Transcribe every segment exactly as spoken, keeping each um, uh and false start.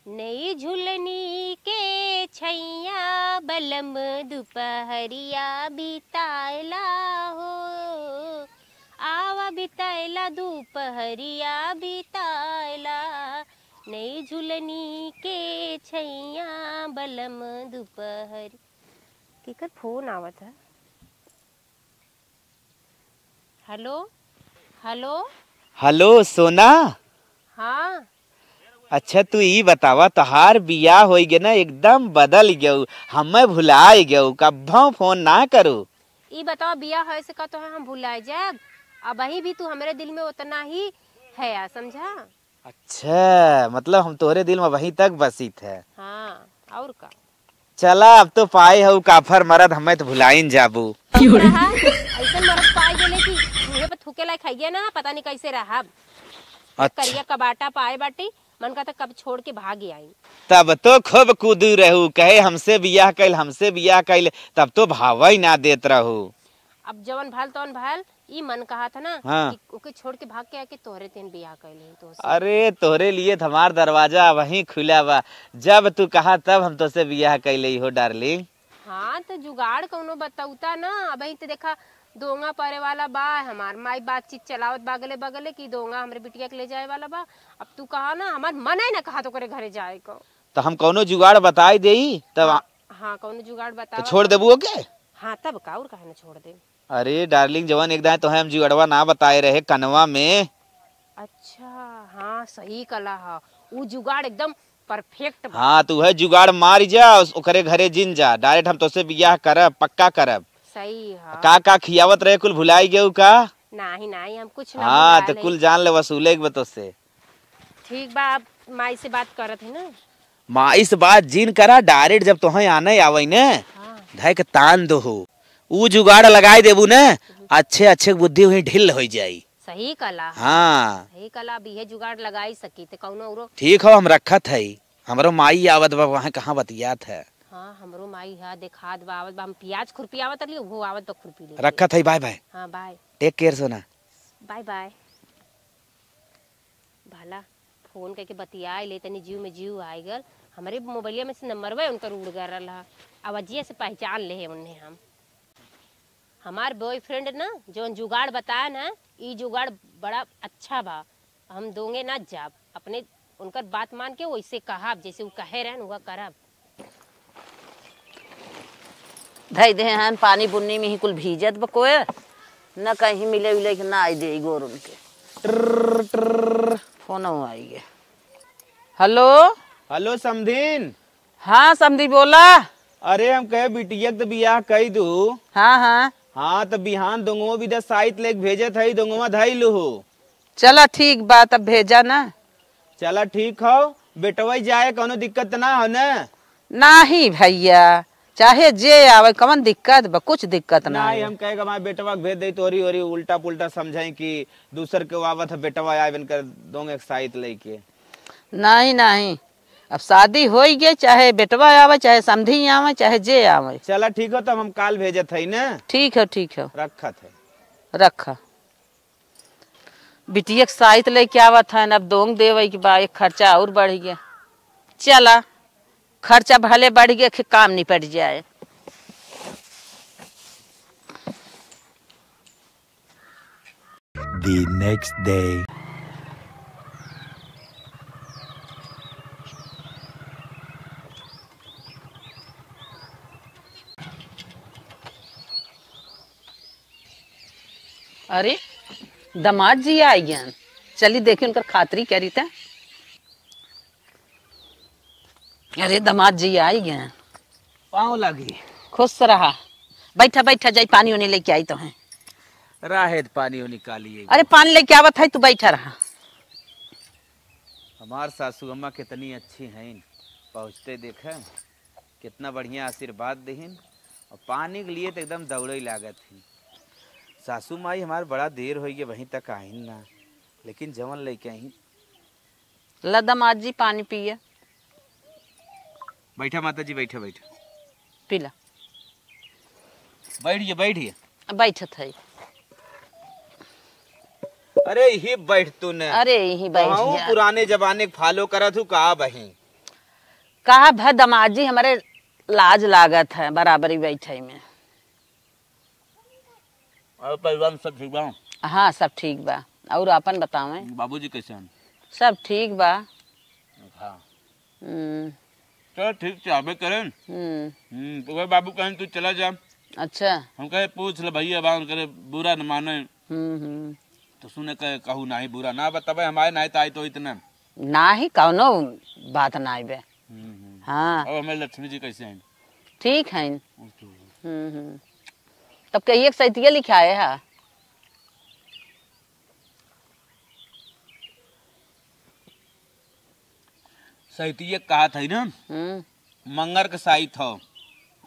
नई झुलनी के छैया बलम दुपहरिया बितायला हो, आवा बितायला दुपहरिया बितायला। नई झुलनी के छैया बलम दुपहरी। केकर फोन आवत है? Hello, hello. हेलो सोना। हाँ। अच्छा, तू ई बतावा, तोहार बियाह होई गे ना, एकदम बदल गयू, हमें भुलाए गयू, कब्बो फोन ना करू। ई बतावा, बियाह होए से का तोहे हम भुलाए जाब? अबहीं भी तू हमरे दिल में उतना ही है, आ, समझा? अच्छा, मतलब हम तोहरे दिल में वहीं तक बसित है। हाँ, और का? चला, अब तो पाए हऊ काफर मरद, हमें तो भुलाइन जाबू। चुप रहा, ऐसन मरद पाए गेले कि मुँहे पे थूके लायक है ना, पता नहीं कैसे रहब। अच्छा। करिया कबाटा पाए बाटी, मन का तो कब छोड़ के भाग आई। तब तो खूब कूदू रहू, कहे, "हमसे बियाह कैल, हमसे बियाह कैल," तब तो भावई ना देत रहू। अब जवन भल तवन भल, ई मन कहा था ना हाँ। कि ओके छोड़ के भाग के आके तोहरे तेन बियाह कैले ही तोहसे। अरे, तोहरे लिए तो हमार दरवाजा वहीं खुला बा, जब तू कहा तब हम तोसे बियाह कैले ही हो डार्लिंग। हाँ, तो जुगाड़ कौनो बतौता ना। अबहीं तो देखा, दोंगा परे वाला बा, हमार माई बातचीत चलावत बगले बगले कि दोंगा हमरे बिटिया के ले जाए वाला बा। अब तू कहा ना, हमार मन है ना कहा तो ओकरे घरे जाए को। तो हम कौनो जुगाड़ बताई देई तब। हाँ, हाँ, कौनो जुगाड़ तो बतावा छोड़ तब। देबू ओके? हाँ, तब का, और काहे ना छोड़ दे। अरे डार्लिंग, जवन एक दाएं तोहे हम जुगड़वा ना बताए रहे कनवा में। अच्छा, हाँ, सही कला ह। उ जुगाड़ एकदम परफेक्ट बा। हाँ, तो उहे जुगाड़ मारी जा, उस-, ओकरे घरे जिन जा। डायरेक्ट हम तोसे बियाह करब, पक्का करब। सही ह। का का खियावत रहे, कुल भुलाई गयू का? नाही, नाही, हम कुछ ना हाँ, भुलाए तो ले। कुल जान ले, वसूले के बा तोसे। ठीक बा, अब माई से बात करत है ना। माई से बात जिन करा, डायरेक्ट जब तोहे आने आवै ने, हाँ। धै के तान दो हो। ऊ जुगाड़ लगाई देबू ने, अच्छे अच्छे बुद्धि हुई ढिल होइ जाई। सही कला। हाँ। सही कला, अब इहे जुगाड़ लगाई सकी ते कौनो औरो। ठीक हो, हम रखत है, हमरो माई आवत बा, वहाँ कहाँ बतियात है। हाँ, हमरो माई है, देखात बा, आवत बा, हम पियाज खुरपी आवत रहली, वो आवत बा खुरपी लेके। रखत है, बाय बाय। हाँ, बाय। टेक केयर सोना। Bye bye. भला फोन कइके बतियाइ ले, तनी जीव में जीव आइ गल। हमरे मोबाइलिया में से नंबरवा उनकर उड़ गल रहा, आवाजिया से पहचान लेहे उन्हें हम। हमार बॉयफ्रेंड ना जौन जुगाड़ बताए ना, ई जुगाड़ बड़ा अच्छा बा। हम दोंगे ना जाब, अपने उनकर बात मान के वैसे कहब, जैसे उ कहे रहन, उहा करब। धई दे हन, पानी बुन्नी में ही कुल भीजत बा कोय, न कहीं मिले उले के ना आई दे गोर उनके। ट्र, ट्र। फोनो आई गे। हेलो। हेलो समधिन। हाँ समधी बोला। अरे हम कहे बिटिया के तो बियाह कई दू। हाँ, हाँ। हाँ तो बिहान दोंगवा बिदा साइत लेके भेजत हई, दोंगवा धई लू हो। चला ठीक बा, तब भेजा ना। चला ठीक हो, बेटवा जाए कौनो दिक्कत ना हो ना? नाही भैया, चाहे जे आवे, कवन दिक्कत बा? कुछ दिक्कत ना नाही, है। हम कहे कि हमारे बेटवा के भेज दे, तोरी ओरी उल्टा पुल्टा समझाई कि दूसर के आवत है बेटवा आवे इनकर दोंगे के साइत लेके। नाही, नाही, अब शादी होई गई, चाहे बेटवा आवे, चाहे समधी आवे, चाहे जे आवे। चला ठीक हो, तब हम काल भेजत हई ना। ठीक हो, ठीक हो। रखत है। रखा। बिटिया के साइत लेके आवत हन, अब दोंग देवे के बा, एक खर्चा और बढ़ गया। चला, खर्चा भले बढ़ गया, कि काम निपट जाए। The next day. अरे, दामाद जी आई गयन, चली देखी उनकर खातरी करी त। अरे, दामाद जी आई गयन। पाँव लागी। खुश रहा। बैठा, बैठा, जाई पानी उनी लेके आई तोहे। राहेद पानी उनी का लिए। अरे, पानी लेके आवत है, तू बैठा रहा। हमार सासू अम्मा कितनी अच्छी हैं, पहुँचते देखे कितना बढ़िया आशीर्वाद देहिन और पानी के लिए तो एकदम दौड़े लागत ही। सासू माई हमार बड़ा देर होइ गया, वहीं तक आइन ना, लेकिन जवन लेके आई। ला दामाद जी पानी पिए। बैठा माता जी, बैठा, बैठा। पी ला। बैठ गया, बैठ गया। बैठत है। अरे यही बैठ तू ने। अरे यही बैठ कहूँ जा। पुराने जमाने के follow करत हूँ का बही? कहा भा दमाद जी, हमरे लाज लागत है बराबरी बैठे में। और परिवार में सब ठीक बा? हाँ, सब ठीक बा। और आपन बतावें? बाबूजी कैसे हैं? सब ठीक बा। हाँ। हम्म। चलो ठीक, चाहबे करें। हम्म। हम्म, तो वह बाबू कहें, "तू चला जा।" अच्छा। हम कहे, "पूछ ले भैया बा, उनकरे बुरा न माने।" हम्म, हम्म। तो सुने कहे, "कहू नाही बुरा ना बतावे, हमारे नाही तो आई तो इतने।" नाही, कौनो बात नाही बे। हम्म, हम्म। हाँ। अब हमें लक्ष्मी जी कैसे हैं? ठीक हैं। अच्छा। हम्म, हम्म। तब कहिए कि सैतिया लिखाए है। सैतिया कहत है ना, हम्म। मंगर के साइत हो।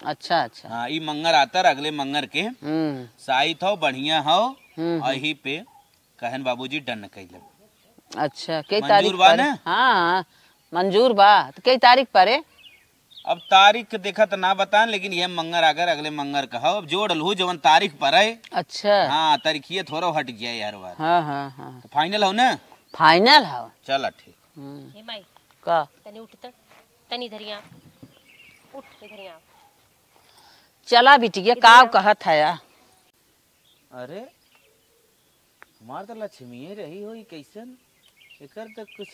अच्छा, अच्छा। हाँ, ई मंगर आतर, अगले मंगर के हम्म। साइत हो, बढ़िया हो। हम्म, और हम्म। यही पे कहन बाबूजी done कैले। अच्छा, कई मंजूर तारीख बा पर? ना? हाँ, मंजूर बा। तो कई तारीख परे? अब तारीख के देखा त ना बताएं, लेकिन ये मंगर अगर अगले मंगर का हो, अब जोड़ लहू जवन तारीख परे। अच्छा। हाँ, तारीखिए थोड़ा हट गया यार बात। हाँ, हाँ, हाँ। तो final हो ना? Final हो। चला ठीक। हम्म। हे माई, का? तनी उठ त, तनी इधर यहाँ। उठ, इधर यहाँ। चला बिटिया, इधर काव आओ। कहत हया? अरे, हमार त लक्ष्मीए रही होई, कैसन? एकर त कुछ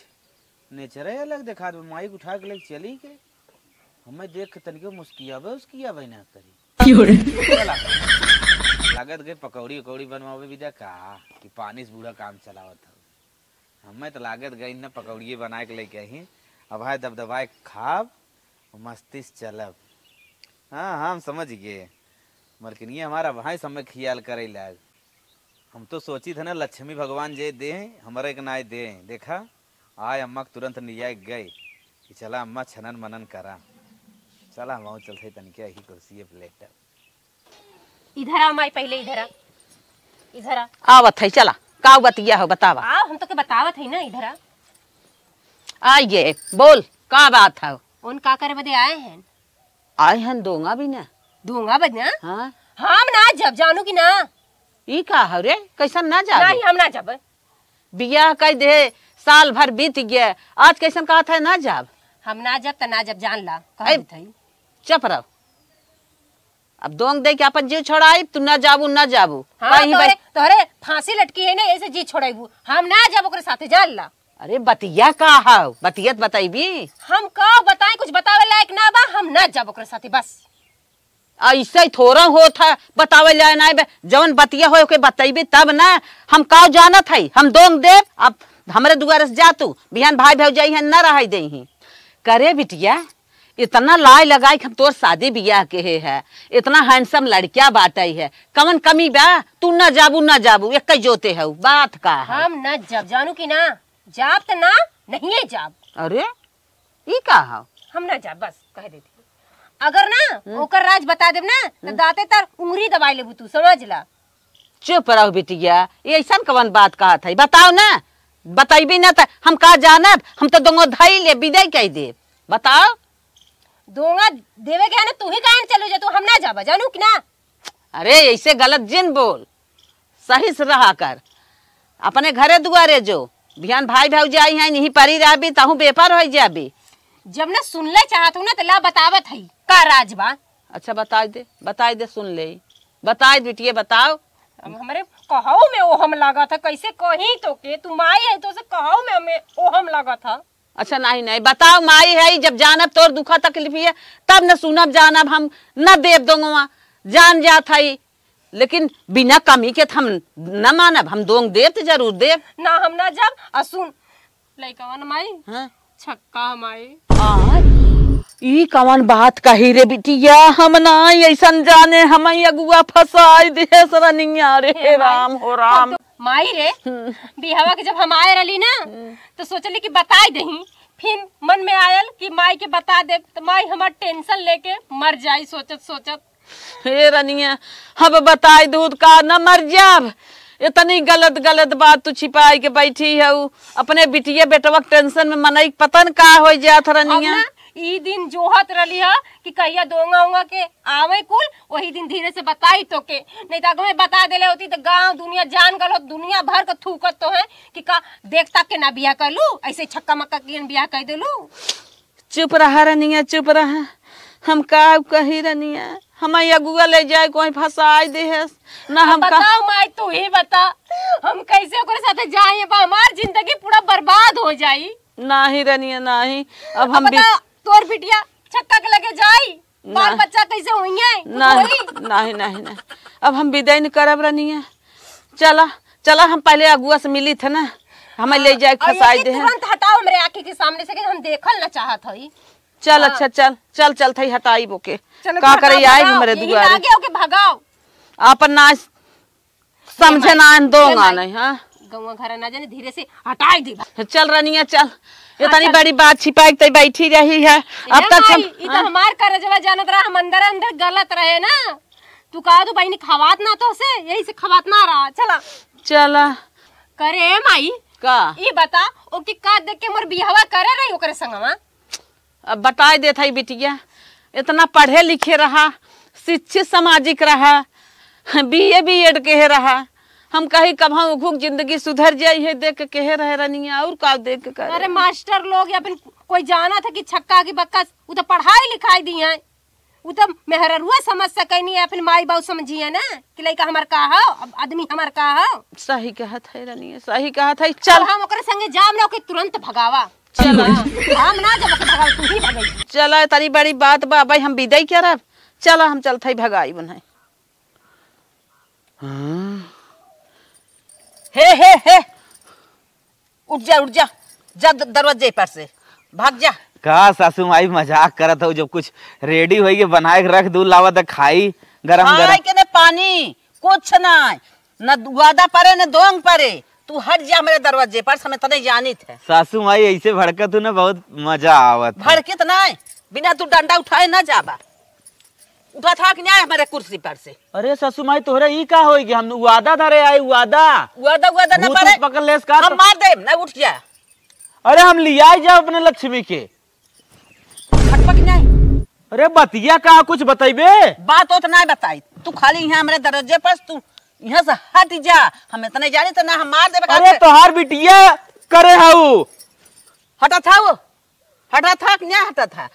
नेचरे अलग देखात बा। माई उठा के लेके चली के। हमें देख के तनिको मुस्कियाबे, उसकियाबे ना करी। क्यों रे? चला। लागत गए पकौड़ी उकौड़ी बनवावे बिदा का, कि पानी से बूढ़ा काम चलावत हो। हमें त लागत गई न पकौड़िए बनाए के लेके आई। अब है दबदबाए खाब, मस्ती से चलब। हाँ, हाँ, हम समझ गए। मलकिनिया हमारा भाई समय खियाल करे लाग। हम तो सोची थे ना, लक्ष्मी भगवान जे दे, हमारे के नाय दे। देखा, आय अम्मा के तुरंत निया गए कि चला अम्मा, छनन मनन करा। चला, हम चलते तनिके यही कुर्सी पे लेटब। इधर आ माई, पहले इधर आ, इधर आ। आवत है, चला। का बतिया हो, बतावा। आ, हम तो के बतावत है ना, इधर आ। आइए, बोल, का बात है? उन का करे बदे आए हैं? आए हैं दोंगा बिना। दोंगा बिना? हाँ। हम ना जब, जानू कि ना। ई का हो रे, कैसन ना जाबे? नहीं, हम ना जब। बियाह कई दे, साल भर बीत गया, आज कैसन कहत है ना जाब? हम ना जब त ना जब, जान ला, कह ऐ, देत हई। चुप रहो। अब दोंग दे के अपन जीव छोड़ाई, तू ना जाबू, ना जाबू। हाँ, कहीं तोहरे, बस तोहरे फांसी लटकी है ना, ऐसे जी छोड़ाईबू। हम ना जाब ओकरे साथे, जान ला। अरे बतिया का हाउ? बतिया त बताइबी। हम का बताई, कुछ बतावे लायक ना बा, हम ना जाब ओकरे साथे बस। ऐसे ही थोड़ा होत है, बतावे लायक ना बे। जवन बतिया होए ओके बताइबी तब ना। हम का जानत है, हम दोंग देब। अब हमरे दुआरे से जा तू, बिहान भाई भौजाई हैं, ना रहे देही। करे बिटिया, इतना लाय लगाई के हम तोर शादी बियाह के हे है, इतना handsome लड़किया बाटे है, कवन कमी बा? तू न जाबू, न जाबू, एक ही जोते हऊ, बात का है? हम न जाब, जानू कि ना, जाब त ना, नहीं जाब। अरे, ई का हव? हम ना जाब, बस कह देती। अगर ना हम्म। ओकर राज बता देब ना, त हम्म। दांते तर उंगरी दबाई लेबू तू, समझ ला। चुप रहो बिटिया, ये ऐसन कवन बात कहत है? बताओ ना, बतैबी ना त हम का जानब? हम तो दोनों धई ले, विदाई कह देब। बताओ। दोंगा देवे के है ना, तू ही काहे न चलू जा, तू हम ना जाबा, जानू कि ना? अरे, ऐसे गलत जिन बोल, सही से रहा कर। अपने घरे दुआरे जो, बिहान भाई भौजाई हैं, यहीं परी रहबी, तहूँ बेपर होइ जाबी। जब ना सुनले चाहत हूँ ना, त ला बतावत हई, का राज बा? अच्छा, बताई दे, बताई दे, सुन ले, बताई दे बिटिया, बताओ। अब हमरे कहऊ में ओहम लागत है, कैसे कहीं तो के, तू माई है तो से कहऊ में हमें ओहम लागत है। अच्छा, नहीं, नहीं, बताओ, माई है, जब जानब तोर दुखा तकलीफिया, तब न सुनब जानब, हम न देब दोंगवा, जान जात हई, लेकिन बिना कमी के त हम न मानब, हम दोंग देब त जरूर देब। ना, हम ना जाब। आ सुन, लइकवा न माई, हाँ। छक्का ह माई। आ, ई कवन बात कही रे बिटिया, हम ना ऐसन जाने, हम अगुआ फंसाई दे सरनिया रे, हे माई, राम हो राम। हम तो माई रे, हम्म। बिहवा के जब हम आए रहली ना, हम्म। तो सोचली कि बताई दही। फिर मन में आयल कि माई के बता देब, तो माई हमार tension लेके मर जाई सोचत सोचत। हे रनिया, अब बताई दूध का न मर जाब। इतनी गलत गलत बात तू छिपाई के बैठी हऊ। अपने बिटिया बेटवा के tension में मनई के पता न का होइ जात अब रनिया। ना, ई दिन जोहत रहली ह कि कहिया दोंगा ओंगा के आवे कुल, वही दिन धीरे से बताई तो के, नहीं तो अगवे बता देले होती तो गांव दुनिया जान गल होत, दुनिया भर के थूकत तो है कि का देख तक के ना बियाह कर लू, ऐसे छक्का मक्का के बियाह कर देलू। चुप रहा रनिया, चुप रहा। हम का कही रनिया, हम अगुआ ले जाए कोई फंसाई देहस। ना अब हम का बताओ माई, तू ही बता, हम कैसे ओकरे साथे जाई? अब हमार जिंदगी पूरा बर्बाद हो जाई। नाही रनिया, नाही। अब अब हम बि- बता, तोर बिटिया छक्का के लगे जाई? बाल ना। बच्चा कैसे होइहैं? कुछ नाही, होई? नाही, नाही, नाही। अब हम बिदाई न करब रनिया। चला, चला, हम पहले अगुआ से मिली थे ना, हमें ले जाए और फंसाई ये दे। तुरंत हटाओ हमरे आँखी के सामने से कि हम देखल ना चाहत हई। चल, हाँ। अच्छा, चल, चल, चल, थई हटाई बोके। चलो, का भगाओ, करे, आई भगाओ, हमरे यही दुआरे। लागे ओके भगाओ। आपन ना समझे ए माई, ना आन दो ए माई। आने, हाँ। गौवा घर ना जाने, धीरे से हटाई दे। चल रनिया, चल। ये हाँ, तनी चल। बड़ी बात छिपाई के तई बैठी रही है। अब ए तक हम माई, ई तो हाँ। हमार करजवा जानत रहा, हम अंदर अंदर गलत रहे ना। तू कहा तू बहिनी खवात ना तो से, यही से खवात ना रहा। चला। चला। करे ए माई, का? ई बता, ओके का देख के मोर बियाहवा करे रही ओकरे संगवा? अब बताई देत हई बिटिया, इतना पढ़े लिखे रहा, शिक्षित सामाजिक रहा, बीए बीएड केहे रहा। हम कही कब हम उखुक जिंदगी सुधर जाई है, देख के केहे रहे रनिया, और का देख के करे? अरे मास्टर लोग या फिर कोई जाना था कि छक्का की बक्का, उ तो पढ़ाई लिखाई दिहैं, उ तो मेहररुआ समझ सके नहीं है, फिर माई बाऊ समझिए ना कि लइका हमार का हो, अब आदमी हमार का हो। सही कहत है रनिया, सही कहत है। चल। चल हम ओकरे संगे जाम ना, ओके तुरंत भगावा। चल। हाँ, हम ना जब भगाओ, तू ही भगाई। चला, तारी बड़ी बात बा, भाई हम बिदाई करब। चला, हम चलत हई भगाई बनाई। हाँ। हे, हे, हे। उठ जा, उठ जा। जा द-, दरवाजे पर से। भाग जा। का सासू माई मजाक करत हो, जब कुछ रेडी होई के बनाए के रख दू, लावा त खाई गरम गरम। खाए के ने पानी, कुछ ना। न वादा परे, न दोंग परे। तू हट जा हमरे दरवाजे पर से, हम इतने जानित है। सासू माई ऐसे भड़कत हूँ ना, बहुत मजा आवत है। भड़कित ना है, बिना तू डंडा उठाए ना जाबा। उठा था कि नहीं हमरे कुर्सी पर से? अरे सासू माई, तोहरे ई का होई कि हम वादा धरे आई, वादा? वादा, वादा ना भूत परे। पकड़ लेस का हम तो? मार देब, ना उठ जा। अरे हम लियाई जाब अपने लक्ष्मी के। हटबा कि नहीं? अरे बतिया का कुछ बतइबे? बात होत नहीं बताई। तू खाली यहाँ हमरे दरवाजे पर, तू यहाँ से हट जा। हम इतने जानी तो ना हम मार देबे अरे का? तोहार बिटिया करे हऊ। हटा था वो। हटा था कि नहीं हटा था?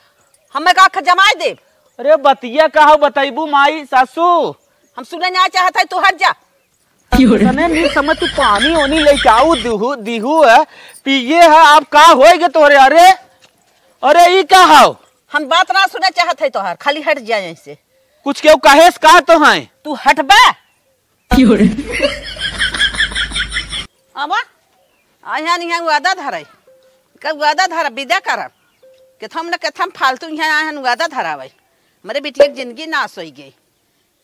हमें का आँख जमाए देब? अरे बतिया का हऊ बतइबू माई सासू? हम सुने ना चाहत है, तू हट जा। तने नहीं समझ, तू पानी ओनी लेके आऊ, दिहू, दिहू है, पिए है, आप का होएगे तोहरे? अरे, अरे, ई का हाव? हम बात ना सुने चाहत है तोहार, खाली हट जा यहीं से। कुछ केहू कहेस का तो हैं? तू हटबा? आवा, आ यहाँ नहीं वादा धराई, का वादा धरा, विदा करब, केथम न केथम फालतू यहाँ आए हन वादा धरावे, हमरे बिटिया के जिंदगी नाश होई गई।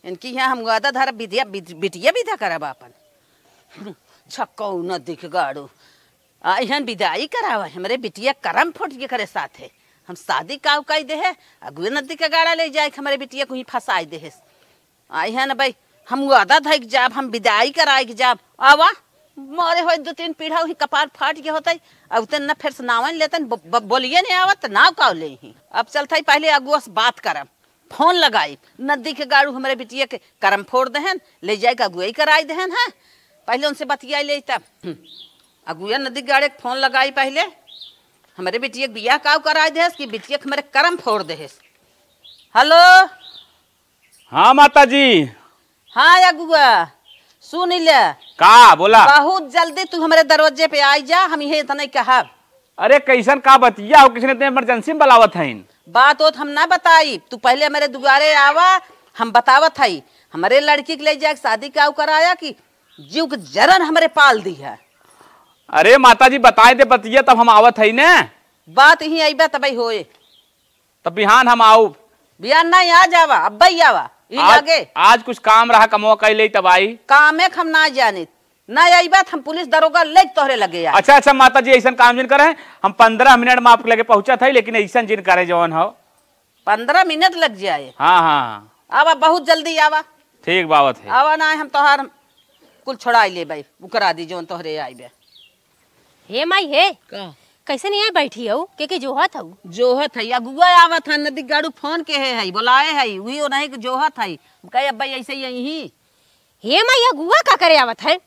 इनकी यहाँ हम वादा धरब, बिटिया, बिट-, बिटिया विदा करब आपन। छक्कऊ नदी के गाड़ू। आ इहन विदाई करावा, हमरे बिटिया करम फूट के करे साथे। हम शादी काव कई देहे, अगुए नदी के गाड़ा ले जाए के हमरे बिटिया को ही फंसाई देहे। आ इहन भाई, हम वादा धई के जाब, हम विदाई कराए के जाब। आवा, मोरे होई दो तीन पीढ़ा वही कपार फाट के होतई। अब तन न फिर से नावन लेतन, ब-, ब-, बोलिए नहीं आवत, नाव काव ले ही। अब चलत हई पहले अगुआ से बात करब। फोन लगाई, नदी के गाड़ू हमरे बिटिया के करम फोड़ देहन, ले जाए के अगुआई कराई देहन, हैं? पहले उनसे बतियाई ले तब। हम्म। अगुआ नदी के गाड़े के फोन लगाई पहले, हमरे बिटिया के बियाह काव कराई देहस कि बिटिया के हमरे करम फोड़ देहस। हेलो। हाँ माता जी। हाँ अगुआ, सुन ले। का बोला? बहुत जल्दी तू हमरे दरवाजे पे आई जा, हम इहे इतना ही कहब। अरे, कैसन का बतिया हो, किसने इतने इमरजेंसी में बुलावत हईन? बात होत हम ना बताई, तू पहले हमरे दुआरे आवा, हम बतावत हई। हमरे लड़की के ले जाके शादी काव कराया कि जीव के जरन हमरे पाल दी है। अरे माता जी, बताए दे बतिया, तब हम आवत हई ने। बात ही अइबा तबई होए। तब बिहान हम आउब। बिहान नहीं, आ जावा, अब्बई आवा, ई आज, लागे। आज कुछ काम रहा, कमवा कई ले तब आई। कामे के हम ना जानित। ना आई बात, हम पुलिस दरोगा लेके तोहरे लगे आई। अच्छा, अच्छा, माता जी, ऐसन काम जिन करे, हम पन्द्रह मिनट में आपके लगे पहुँचत हई, लेकिन ऐसन जिन करे जवन हो। पन्द्रह मिनट लग जाए? हाँ, हाँ, हाँ। आवा, बहुत जल्दी आवा। ठीक बावत है। आवा ना, हम तोहार कुल छोड़ाई लेबे, उकरा दी जवन तोहरे आइबे। हे माई, हे। का? कैसे नहीं आई बैठी हऊ? के के जोहत हऊ? जोहत हई, अगुआ आवत है, नदी गाड़ू फोन केहे हई, बोलाए हई, उही ओनही के जोहत हई। हम कहे, "अब्बा, ऐसे ही यहीं।" हे माई, अगुआ का करे आवत है?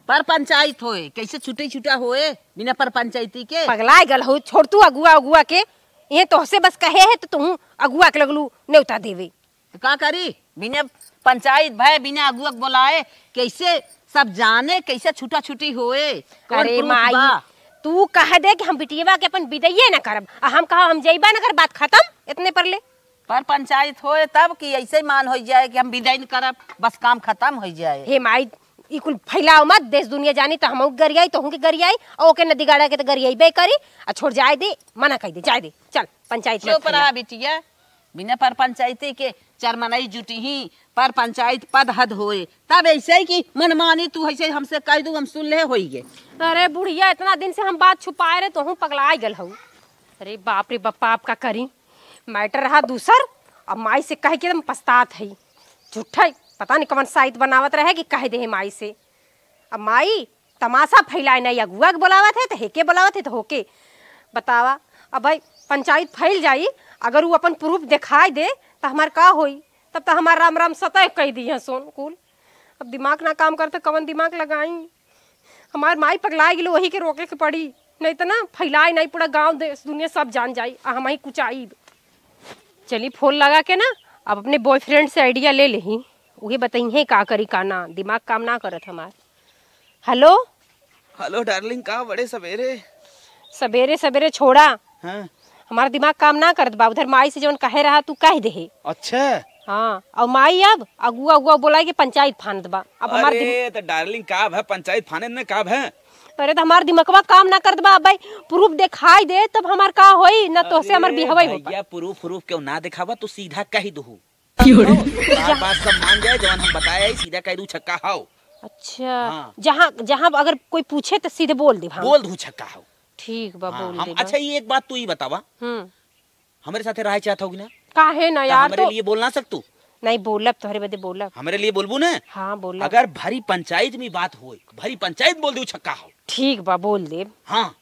पर पंचायत होए, कैसे छुट्टी छुट्टा होए, बिना पर पंचायती के? पगलाए गल हो, छोड़ तू अगुआ, अगुआ के। ये तोहसे बस कहे है तो तुहूँ अगुआ के लगलू नेवता देवे। तो का करी, बिना पंचायत भय, बिना अगुआ के बोलाए, कैसे सब जाने, कैसे छुटा छुटी होए, कौन अरे proof माई, बा? तू कह दे कि हम बिटियवा के अपन बिदैये न करब, आ हम कहा हम जइबा न कर, बात खत्म, इतने पर ले। पर पंचायत होए तब कि ऐसे ही मान हो जाए कि हम बिदाई न करब, बस काम खत्म हो जाए। हे माई, ई कुल फैलाव मत, देश दुनिया जानी तो हमहू के गरियाई, तोहू के गरियाई, और ओके नदी गाड़ा के तो गरियाई बे करी। आ छोड़, जाए दे, मना कह दे, जाए दे, चल पंचायत मत चुप फैला। रहा बिटिया, बिना पर पंचायती के चार मनई जुटी ही, पर पंचायत पद हद होए, तब ऐसे ही कि मनमानी तू ऐसे हमसे कह दू, हम सुन ले होई गे। अरे बुढ़िया, इतना दिन से हम बात छुपाए रहे, तोहू पगला गल हऊ। अरे बाप रे बाप, का करी, मैटर रहा दूसर, अब माई से कह के हम पछतात हई। झूठा ही पता नहीं कवन साइत बनावत रहे कि कह दे है माई से। अब माई तमाशा फैलाए, नहीं अगुआ के बोलावत है तो हेके बोलावत है तो होके। बतावा, अब भाई पंचायत फैल जाई, अगर वो अपन प्रूफ दिखाई दे तो हमार का होई? तब तो हमार राम राम सतय कह दी है सोन कुल। अब दिमाग ना काम करते, कवन दिमाग लगाई? हमार माई पगला गेलो, वही के रोके के पड़ी, नहीं तो ना फैलाई नहीं, पूरा गांव देश दुनिया सब जान जाई, आ हम ही कुचाई। चली फोन लगा के ना, अब अपने बॉयफ्रेंड से आइडिया ले लेही, उहे बताइहे का करी का ना, दिमाग काम ना करत हमार। हेलो। हेलो डार्लिंग, का बड़े सवेरे? सवेरे सवेरे छोड़ा। हाँ। हमारा दिमाग काम ना करत बा, उधर माई से जवन कहे रहा तू कह देहे। अच्छा। हाँ, और माई अब अगुआ अगुआ बोलाई के पंचायत फानत बा। अब हमार दिम- अरे तो डार्लिंग, का भा पंचायत फाने न का भा? अरे तो हमार दिमकवा काम ना करत बा, अब भाई प्रूफ दिखाई दे तब हमार का होई, ना तोहसे हमार अरे बिहवाई हो भैया, पाई। प्रूफ प्रूफ क्यों ना दिखावा, तू सीधा कह दू। की हो रे? बार बात सब मान जाए, जवन हम बताए है, सीधा कह दू छक्का हाव। अच्छा। हाँ। जहाँ जहाँ अगर कोई पूछे तो सीधे बोल दे, हाँ। बोल दू छक्का हाव। ठीक बा, हाँ, बोल हम, दे बा। अच्छा, ये एक बात तू ही बतावा, हम्म। हमरे साथे रहे चाहत होगी ना? काहे ना तो यार, हमरे तो लिए बोल ना सकतू? नहीं बोलब, तोहरे बदे बोलब। हमरे लिए बोलबू ना? हाँ, बोलब। अगर भरी पंचायत में बात होए, भरी पंचायत बोल दू छक्का हाव। ठीक बा, बोल देब। हाँ,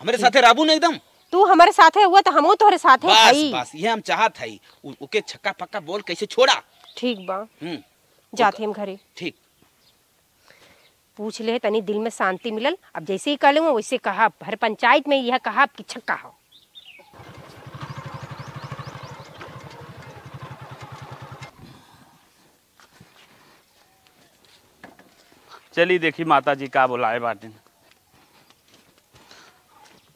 हमरे साथे रहबू ना एकदम? तू हमरे साथे हुआ तो हमहू तोहरे साथे बस, हई। बस, ये हम चाहत हई। उ-, ओके छक्का पक्का बोल, कैसे छोड़ा। ठीक बा। हम्म। जात ओके। हम घरे। ठीक। पूछ ले, तनी दिल में शांति मिलल। अब जैसे ही कहले हुआ, वैसे कहा, भर पंचायत में यह कहा कि छक्का हो। चली देखी माता जी का बोलाए बाटिन।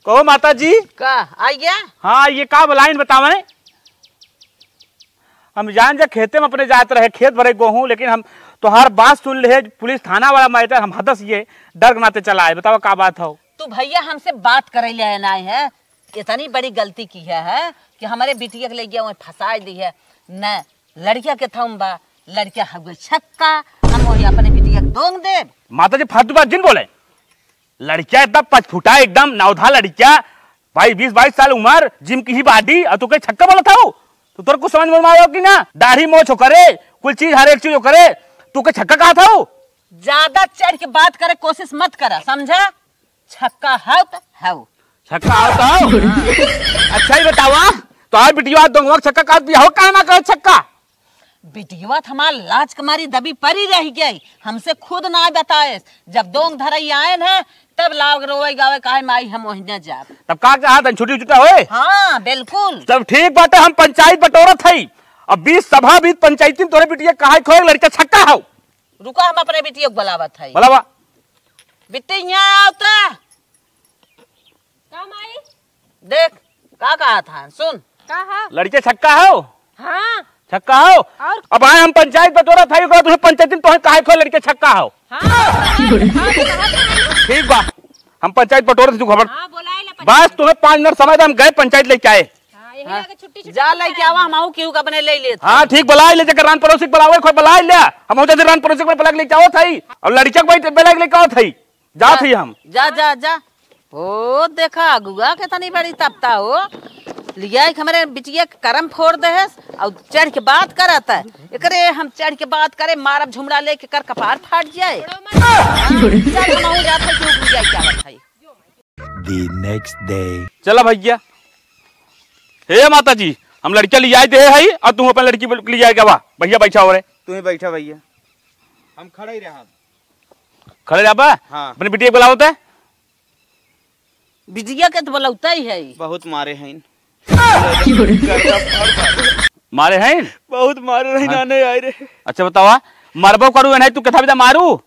कहो माता जी। का, आई गया? हाँ, ये का बोलाइन बतावे? हम जान जा खेते में अपने जात रहे, खेत भरे गेहूँ, लेकिन हम तोहार बात सुन ले, पुलिस थाना वाला मैटर, हम हदस ये डर के नाते चला आए। बतावा का बात हो? तू भैया हमसे बात करे ले आए ना है, इतनी बड़ी गलती की है, है कि हमारे बिटिया के ले गया वहीं फंसाए दी है। न लड़किया के थम बा, लड़किया हगुए छक्का, हम वही अपने बिटिया के दोंग देब। माता जी फालतू बात जिन बोले, लड़किया इतना पचफुटा एकदम नवधा लड़किया, भाई बीस बाईस साल उम्र, जिम की ही बॉडी, और तू कहीं छक्का बोला था? तो तोर कुछ समझ में आयो कि ना? दाढ़ी मोछ हो करे, कुल चीज हर एक चीज हो करे, तू के छक्का कहा था? ज्यादा चढ़ के बात करे कोशिश मत करा, समझा? छक्का हौ त हौ। छक्का हौ त हौ? अच्छा ही बतावा, तो आज बिटिया दोंगवा छक्का काट दिया हो, काहे ना कहे छक्का? बिटिया त हमार लाज के मारी दबी परी रह गई, हमसे खुद ना बताए। जब दोंग धरई आए न, तब लाग रोवे गावे, काहे माई हम वहीं न जाब। तब का कहा था, छुट्टी छुट्टा होए? हाँ, बिल्कुल। तब ठीक बाटे, हम पंचायत बटोरत हई। अब बीस सभा बीस पंचायती में तोरे बिटिया कहा खोए लड़का छक्का हौ। रुका, हम अपने बिटिया को बुलावत हई। बुलावा। बिट्टी, यहाँ आओ तो। का माई? देख, का कहा था, सुन। का हा? लड़के छक्का हो? हाँ। छक्का हो? और? अब आए हम पंचायत बटोरा था, ओकरा तुहे पंचायत में तोहे काहे खो लड़के छक्का हो? हाँ। ठीक बा, हम पंचायत बटोरा थे, तू घबड़। हाँ, बोलाए ला बस पंचायत। तुम्हें पाँच मिनट समय दे, हम गए पंचायत लेके आए। हाँ, यही हाँ। आगे छुट्टी, छुट्टी जा लेके आवा, हम आऊ केहू के अपने ले लेत। हाँ, ठीक, बुलाए ले, जेकर रान पड़ोसी के बुलावे, खोई बुलाए ले। हम हो जाते रान पड़ोसी के बुला के लेके आओ थाई। और लड़किया के बैठ, बुला के लेके आओ थाई। जात ही हम। जा, जा, जा। ओ, देखा, अगुआ के तनी बड़ी तपता हो। लिया एक हमरे बिटिया के करम फोड़ दे है और चढ़ के बात करत है। एकरे हम चढ़ के बात करे, मारब झुमड़ा लेके कर कपार फाट जाए। चल, हम जात है, जो बुझाई क्या बात है। The next day। चला भैया। हे माता जी, हम लड़किया लियाई दे है और तू अपन लड़की लियाए के बा। भैया बैठा हो रे। तू ही बैठा भैया। हम खड़ा ही रहा। खड़े रहा बा? हाँ। अपने बिटिया के बुलावत है? बिटिया के तो बुलावता ही है। बहुत मारे हैं। मारे हैं? बहुत मारे रही, हाँ। नाने आए रे। अच्छा बतावा, मरबो करू नहीं तू कथा बिदा मारू?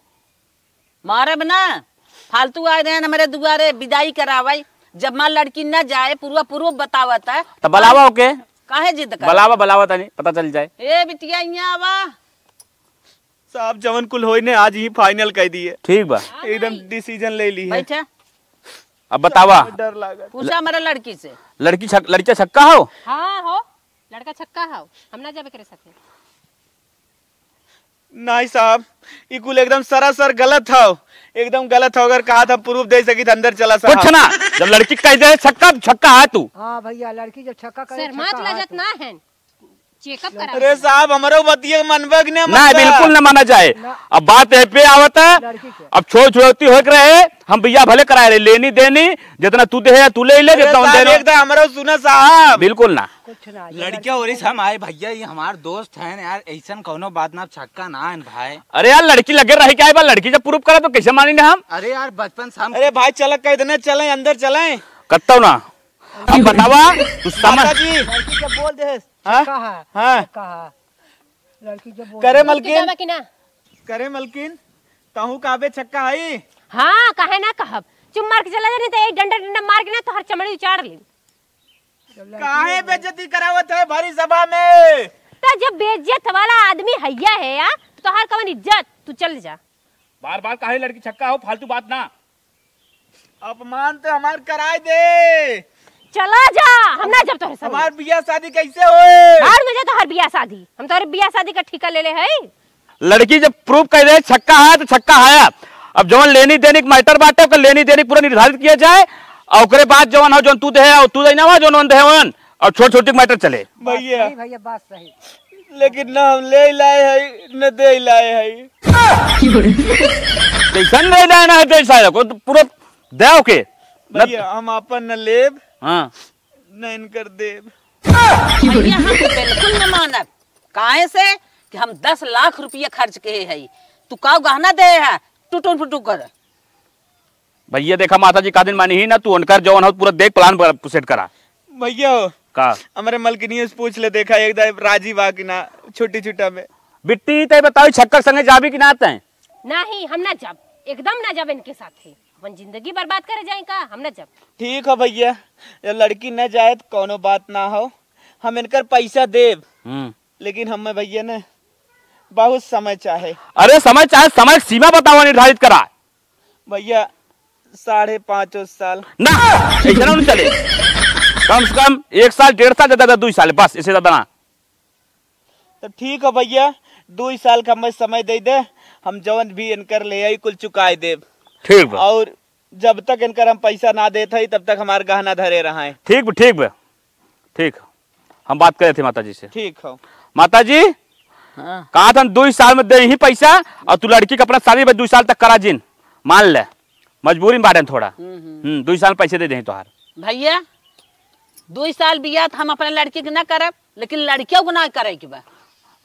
मारब ना, फालतू आए रहे हमरे दुआरे बिदाई करावे। जब माँ लड़की न जाए, पूरा प्रूफ बतावत है। तो बुलावा ओके। काहे जिद कर? बुलावा, बुलावा तनी, पता चल जाए। ए बिटिया, यहाँ आवा। साहब, जवन कुल होई ने, आज ही फाइनल कह दिए। ठीक बा। एकदम डिसीजन ले ली है। बैठा। अब बतावा। डर लागत। पूछा हमारे लड़की से। लड़की छक-, लड़का छक्का हो? हाँ हो, लड़का छक्का हो, हम ना जाबे करे साथे। नहीं साहब, ई कुल एकदम सरासर गलत हो, एकदम गलत हो। अगर कहा था प्रूफ दे सकी तो अंदर चला साहब। कुछ ना, जब लड़की कह दे छक्का, छक्का है तू। हाँ भैया, लड़की जब छक्का करे, शर्मात छक्का है लजत तू। ना है। चेकअप करा। अरे साहब, हमरो बतिया मनबे के ना नहीं, मानता। बिल्कुल ना माना जाए। ना। अब बात है पे आवत है। लड़की के। अब छोड़ छुड़ौती होके रहे, हम बियाह भले कराए रहे, लेनी देनी, जितना तू दे है, तू ले ले, अरे जितना साहब, देना। एक तो हमरो सुना साहब। बिल्कुल ना। कुछ ना, ये लड़किया लड़की और इस हम आए भैया, ये हमार दोस्त हैं यार, ऐसन कौनो बात ना, छक्का ना है भाई। अरे यार, लड़की लगे रही क्या है बा? लड़की जब प्रूफ करा तो कैसे मानेंगे हम? अरे यार, बचपन से हम अरे भाई, चल, कह देने चले, अंदर चले। कत्तो ना। अब बतावा, तू समझ माता जी। लड़की जब बोल दे, हाँ? छक्का है, हाँ। छक्का है। लड़की जब बोल करे दे। मलकिन। कि ना? करे मलकिन, तहू कहबे छक्का हई? हाँ, काहे ना कहब? चुप मार के चला जा, नहीं तो एक डंडा, डंडा मार के ना तोहर चमड़ी उचाड़ ली। काहे बेइज्जती करावत है भारी सभा में? तो जब बेइज्जत वाला आदमी हैया है या, तो तोहर कवन इज्जत? तू चल जा। बार बार काहे लड़की छक्का हो, फालतू बात ना। अपमान तो हमार कराए दे। चला जा, हम ना जब तोहरे संगे। हमार बियाह शादी कैसे होए? भाड़ में जा तोहर बियाह शादी, हम तोहरे बियाह शादी का ठिका ले ले है। लड़की जब प्रूफ कर दे छक्का है तो छक्का है। अब जौन लेनी देनी के मैटर बाटे, ओकर लेनी देनी पूरा निर्धारित किया जाए, और ओकरे बाद जौन हो, जौन तू दे है, और तू देना हुआ, जौन ओन दे है, ओन, और छोट छोटी के मैटर चले। भैया। सही भैया, बात सही। लेकिन न हम ले लाए है, न दे लाए है। कैसन ले लाए ना है, दे साला को तो पूरा दे ओके। न भैया, हम आपन न लेब, हाँ। न इनकर देब। भैया, हम बिल्कुल न मानब। काहे से कि हम दस लाख रुपया खर्च के है, तू का गहना दे है, टुटुर फुटुर कर। भैया देखा, माता जी का दिन मानी ही ना, तू उनकर जौन हो पूरा देख, प्लान सेट करा। भैया हो, का? हमरे मलकिनियों से पूछ ले, देखा एक दाई राजी बा कि ना, छुट्टी छुट्टा में। बिट्टी, तय बताओ, छक्कर संगे जाबी कि ना तय? नहीं, हम ना जाब, एकदम ना जाब इनके साथे। अपन जिंदगी बर्बाद करे जाए का? हम ना जाब। ठीक हो भैया, ये लड़की न जाए तो कौनो बात ना हो, हम इनकर पैसा देब। हम्म। लेकिन हमें भैया ने बहुत समय चाहे। अरे समय चाहे, समय सीमा बतावा, निर्धारित करा। भैया, साढ़े पाँचों साल। ना, ऐसा ना चले। कम से कम एक साल, डेढ़ साल, ज्यादा, ज्यादा दुई साल, बस, इससे ज्यादा ना। तो ठीक हो भैया, दुई साल का हमें समय दे दे, हम जवन भी इनकर ले आई, कुल चुकाए देब। ठीक बा। और जब तक इनकर हम पैसा ना देत हई, तब तक हमार गहना धरे रहे। ठीक बा, ठीक बा, ठीक। हम बात करे थे माता जी से। ठीक हो। माता जी, हाँ। कहा था दुई साल में दे ही पैसा, और तू लड़की का अपना शादी में दुई साल तक करा जिन, मान ले, मजबूरी में बाटे थोड़ा। हम्म, हम्म। हम्म, दुई साल में पैसे दे दे तोहार। भैया, दुई साल बियाह तो हम अपने लड़की के ना करब, लेकिन लड़कियों को ना करे के बा।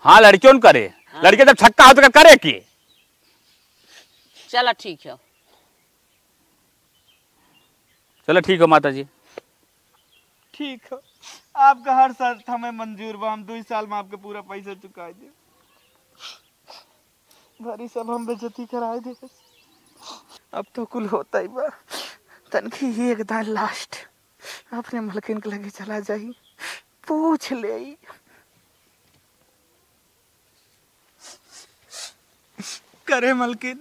हाँ, लड़कियों ने करे। हाँ। लड़के जब छक्का हो तो करे की? चला ठीक है। चलो ठीक हो माता जी। ठीक हो, आपका हर शर्त हमें मंजूर बा, हम दुई साल में आपके पूरा पैसा चुकाई देब। भरी सब हम बेइज्जती कराए देब। अब तो कुल होता ही बा, तनकी ही एक दान लास्ट अपने मलकिन के लगे चला जाई, पूछ लेई। करे मलकिन,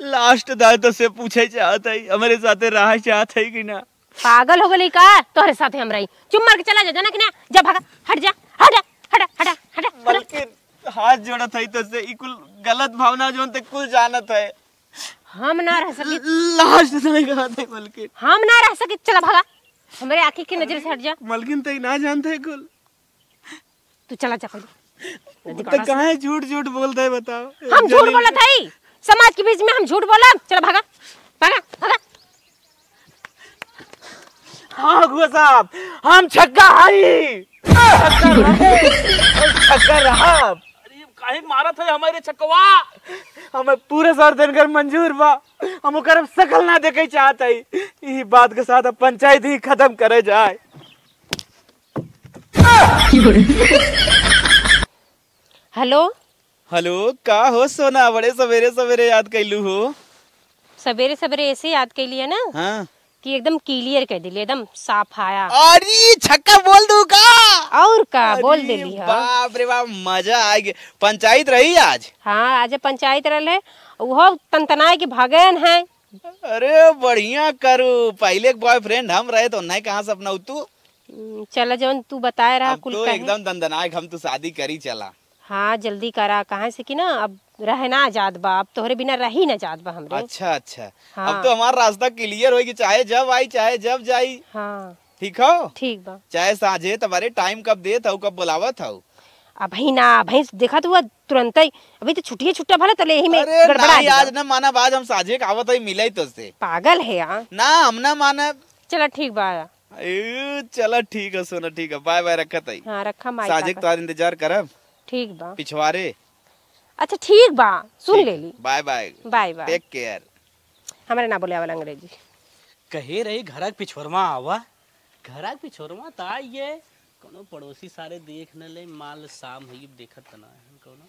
लास्ट दाल तो से पूछे चाहत है, हमरे साथे रहे चाहत है कि ना? पागल हो गई का? तोहरे साथे हम रही? चुप मार के चला जा, जाना कि ना? जा भागा, हट जा, हट जा, हट जा, हट जा, हट जा। मलकिन, हाथ जोड़त है तो से, ई कुल गलत भावना जोन ते कुल जानत है। हम ना रह सकी। लास्ट नहीं कहत है मलकिन। हम ना रह सकी, चला भागा, हमरे आँखी की नजर से हट जा। मलकिन ते ना जानते है कुल। तू चला जा पहले। नदी तो काढ़ा से। काहे झूठ झूठ बोलता है बताओ? हम झूठ जलील बोलत हई? समाज के बीच में हम झूठ बोलब? चला भागा, भागा, भागा। हाँ अगुआ साहब, हम छक्का हई। छक्का रहे, छक्का रहा। अरे काहे मारत है हमारे छक्कवा? हमें पूरे सर दिन कर मंजूर बा, हम ओकर अब शकल ना देखे चाहत हई। ई बात के साथ अब पंचायत ही खत्म करे जाए। हेलो। हेलो, का हो सोना, बड़े सवेरे सवेरे याद कैलू हो? सवेरे सवेरे ऐसे याद कैली है ना, हाँ। कि एकदम क्लियर कह दिली, एकदम साफ आया। अरे छक्का बोल दू का? और का, बोल अरे देली है। बाप रे बाप, मजा आ गया। पंचायत रही आज? हाँ, आज पंचायत रहले, वो तनतनाए के भगन है। अरे बढ़िया करू, पहले एक बॉयफ्रेंड हम रहे तो नहीं, कहाँ से अपना तू? हम्म, चला जौन तू बताए रहा अब कुल तो कहे। एकदम दनदनाए, हम तू शादी करी चला। हाँ, जल्दी करा, काहे से कि ना अब रह ना जात बा, अब तोहरे बिना रही ना जात बा हमरे। अच्छा, अच्छा। हाँ। अब तो हमार रास्ता क्लियर होई कि चाहे जब आई, चाहे जब जाई। हाँ। ठीक हो? ठीक बा। चाहे साँझे तुम्हारे टाइम कब देत हऊ, कब बुलावत हऊ? अबही ना, अबही देखत हुआ तुरंतई, अभी तो छुट्टिए छुट्टा भला, तले यही में अरे गड़बड़ा नाई, दिया। आज ना मानब, आज हम साँझे के आवत हई मिले तो से। पागल है यार। ना, हम ना मानब। चला ठीक बा। ए, चला ठीक है सोना, ठीक है, बाय बाय, रखत हई। हाँ, रखा माई साँझे के का। तोहार इंतजार करब। ठीक बा। पिछवारे। अच्छा ठीक बा, सुन ठीक, ले ली। Bye bye. Bye bye. Take care. हमरे ना बोले आवल अंग्रेजी। कहे रही घरक पिछोरमा आवा, घरक पिछोरमा त आई है, कोनो पड़ोसी सारे देख न ले, माल शाम हुई, देखत त ना है कोनो।